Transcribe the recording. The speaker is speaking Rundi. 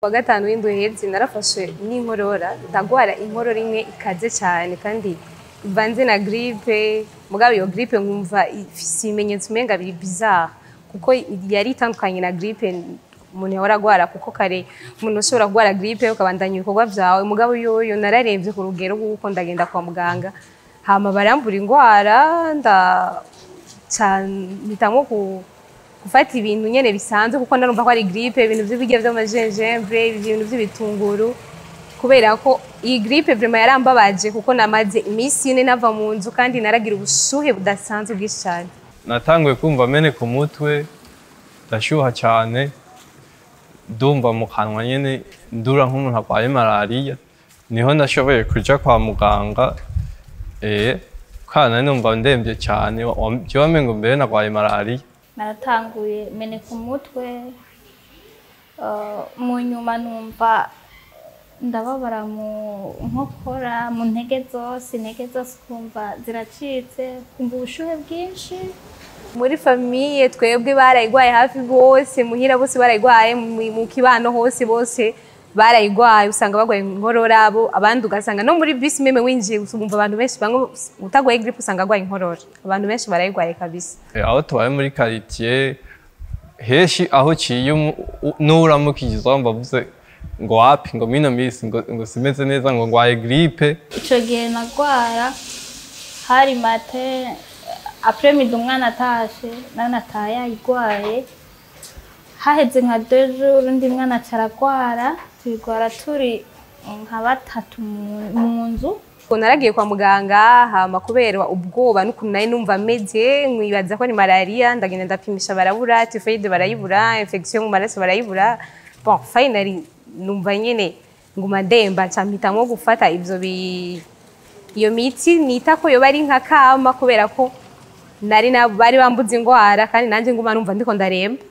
Wa gatanu w'indwi uheze narafashe n'inkorora, ndagwara inkorora imwe ikaze cyane kandi ivanze na grippe. Mugabo iyo grippe nkumva ifise ibimenyetso umenga biri bizarre, kuko yari itandukanye na grippe umuntu yahora agwara, kuko kare umuntu ushobora kugwara grippe ukabandanya ibikorwa vyawe. Mugabo yoyo nararemvye ku rugero rw'uko ndagenda kwa muganga, hama barambura ingwara, nda mpitamwo gufata ibintu nyene bisanzwe, kuko narumva ko ari grippe, ibintu vy'ibirya vy'amajenjembre, ibintu vy'ibitunguru, kubera ko iyi grippe vraiment yarambabaje, kuko namaze iminsi 4 nava mu nzu kandi naragira ubushuhe budasanzwe bwinshi cyane. Natanguye kumva meneka umutwe, ndashyuha cyane, ndumva mu kanwa nyene ndura nk'umuntu arwaye malariya. Niho nashoboye kuja kwa muganga, kana numva ndemvye cyane, jewe wamengo mbere narwaye malariya. Naratanguye meneka umutwe, mu nyuma numva ndababara mu nkokora, mu ntege zose, intege zose ukumva ziracitse, ukumva ubushuhe bwinshi. Muri famille twebwe barayigwaye hafi bose, muhira bose barayigwaye, mu kibano hose bose barayigwaye. Usanga bagwaye inkorora bo abandi, ugasanga no muri bisi même winjiye usumva abantu benshi bamwe utagwaye grippe usanga agwaye inkorora. Abantu benshi barayigwaye kabisa. Aho tubaye muri quartier, henshi aho uciye n'uramukije wumva avuze ngo wapi, ngo mino misi ngo simeze neza, ngo ngwaye grippe. Ico gihe nagwara hari matin, après midi umwana atashe, nawe nataye yayigwaye. Haheze nka 2 jours undi mwana aca aragwara, tuyigwara turi nka batatu mu nzu. Ubwo naragiye kwa muganga, hama kubera ubwoba n'ukuntu nari numva meze, nkibaza ko ni malaria, ndagenda ndapimisha, barabura typhoïde, barayibura, infection mu maraso barayibura. Bon, finally numva nyene nguma ndemba, nca mpitamwo gufata ivyo bi iyo miti nita ko yoba ari nka kama, kubera ko nari na bari bambuze ingwara kandi nanje nguma numva ndiko ndaremba.